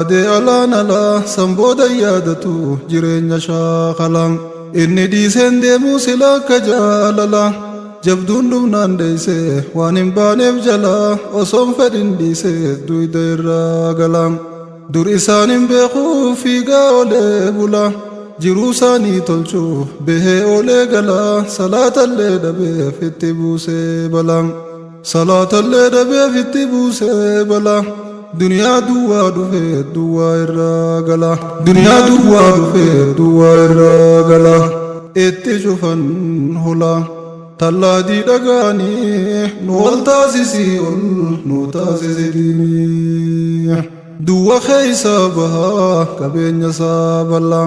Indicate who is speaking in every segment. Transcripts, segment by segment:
Speaker 1: Yaadee alaan alaa san booda yaadatu jireenya shaakala. Inni dhiiseen deemuu sila akka jaalala. Jabduun dhumnaan deeyse waan hin baaneef jala osoon fedhin dhiise duyda irraa gala. Dur isaan hin beekuu fiigaa oolee bula. Jiruu isaanii tolchuuf bahee oolee gala. Salaatallee dhabeef itti buusee bala. Salaatallee dhabeef itti buusee bala. Duniyaa duwwaa dhufee duwwaa irraa gala. Duniyaa duwwaa dhufee duwwaa irraa gala. Itti cufan hula. Tallaadii dhagaanii nu wal taasisii ol nu taasisi diinii. Duwwa keessa bahaa qabeenya isaa bal'aa.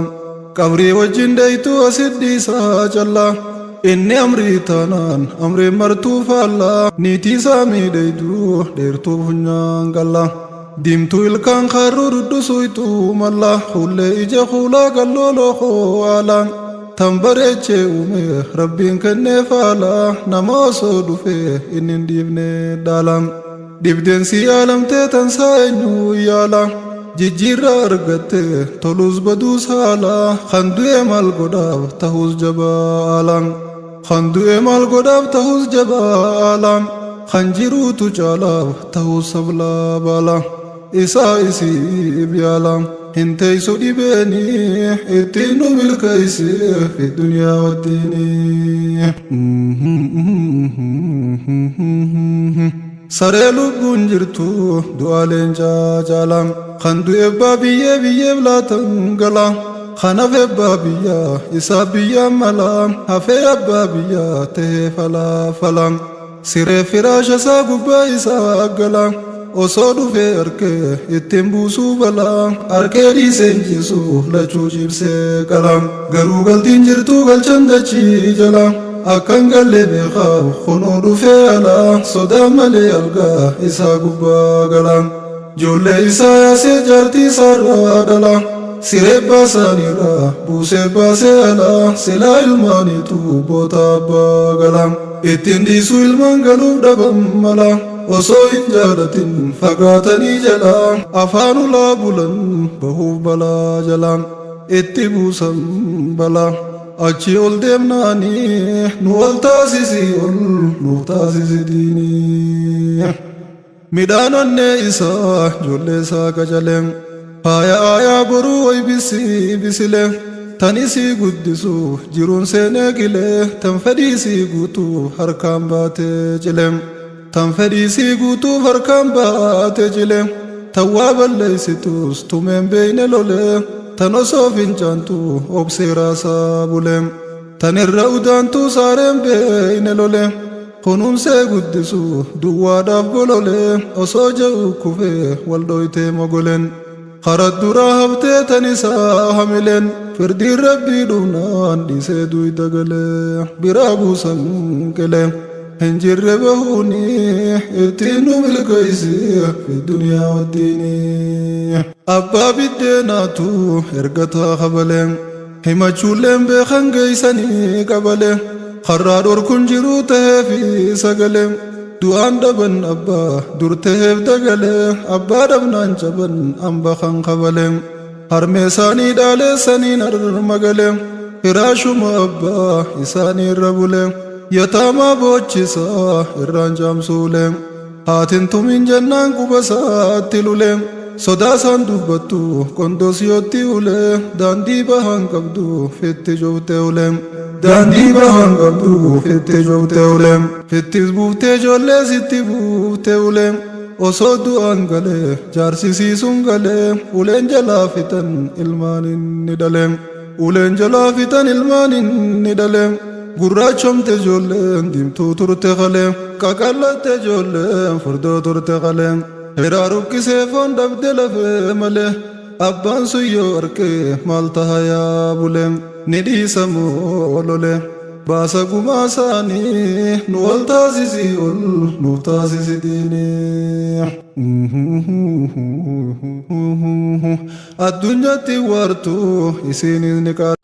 Speaker 1: Qabrii wajjin deeytuu asit dhiisaa callaa. Inni amrii taanaan amriin martuu faallaa. Niitii isaa miidheeytuu dheertuu funyaan qallaa. Diimtuu ilkaan kaarruu duddusuytuu mallaa. Hullee ija kuulaa galloo lookoo aalaa. Tan bareechee uume rabbiin kennee faalaa. Nama osoo dhufee inni hin dhiifne dhaala. Dhibdeen si yaalamtee tan saa eenyu yaala. Jijjiirraa argatte tolus baduus haala. Kan du'e maal godhaaf tahus jabaa haala. Kan du'e maal godhaaf tahus jabaa haala. Kan jiruutu caalaaf tahus sablaa baala. Isaa isiif yaala. Hin teessu dhibeeni ittiin nu milkeessi fi duniyaa waddiini. Saree lubbuun jirtu du'a leencaa caala. Kan du'e abbaa biyyee biyyeef laatan gala. Kan hafe abbaa biyyaa isaa biyyaan mala. Hafee abbaa biyyaa tahee falaa fala. Siree firaasha isaa gubbaa isaa gala. Osoo dhufee arkee ittiin buusuu balaa. Arkee dhiisee hin lachuu cibsee qala. Garuu galtiin jirtuu galchan dachii jala. Akkan galle beekaaf kunuu dhufee ala. Sodaa malee algaa isaa gubbaa gala. Ijoollee isaa yaasee jaartii isaarraa dhala. Siree baasaaniirraa buusee baasee ala. Silaa ilmaaniitu boota abbaa gala. Ittiin dhiisuu ilmaan galuuf dhaban mala. Osoo hin jaalatin fagaatanii jala. Afaan ulaa bulan bahuuf balaa jala. Itti buusan balaa. Achi ol deemnaanii nu ol taasisi ol nu taasisi diinii. Midhaan onnee isaa ijoollee isaa qacalee. Faaya aayaa boruu waybisii bisilee. Tan isii guddisuuf jiruun seenee qilee. Tan fedhiisii guutuuf harkaan baatee cilee. Tan fedhiisii guutuuf harkaan baatee cilee. Tan waa balleessitus tumeen beeyne lolee. Tan osoo fincaantu obsee raasaa bulee. Tan irra udaantuu saareen beeyne lolee. Kunuunsee guddisu duwwaadhaaf gololee. Osoo je'u kufee wal dhoytee mogoleen. Karaa duraa haftee tan isaa hamileen. Firdiin rabbii dhufnaan dhiisee duyda galee. Biraa buusan qilee. Hin jirre bahuuni ittiin nu milkeessi fi duniyaa waddiini. Abbaa biddeenaatu ergataa kabalee. Himachuulleen beekan geessanii qabalee. Karraa dhorkuun jiruu tahee fi sagalee. Du'aan dhaban abbaa dur taheef dagalee. Abbaa dhabnaan caban hamba kan kabalee. Harmee isaanii dhaaleessaniin harma galee. Firaashuma abbaa isaanii irra bulee. Yataamaa boochisaa irraan caamsuulee. Haatiin tumin jennaan quba isaatti lulee. Sodaa isaan dubbattu qondoos yootti ulee. Daandii bahaan qabdu fitti cufte ulee. Daandii bahaan qabdu fitti cufte ulee. Fittis buuftee ijoollee sitti buufte ulee. Osoo du'aan galee jaarsisiisuun galee. Uleen jalaa fixan ilmaan inni dhalee. Uleen jalaa fixan ilmaan inni dhalee. Gurraachomte ijoolleen diimtuu turte kalee. Qaqallatte ijoolleen furdoo turte kalee. Hiraa rukkisee foon dhabde lafee malee. Abbaan sun yoo arkee maal taha yaa bulee. Ni dhiisa moo lolee. Baasa gumaa isaanii nu wal taasisii ol nu taasisi diinii. Addunyaatti waartuu isiinis ni qaala.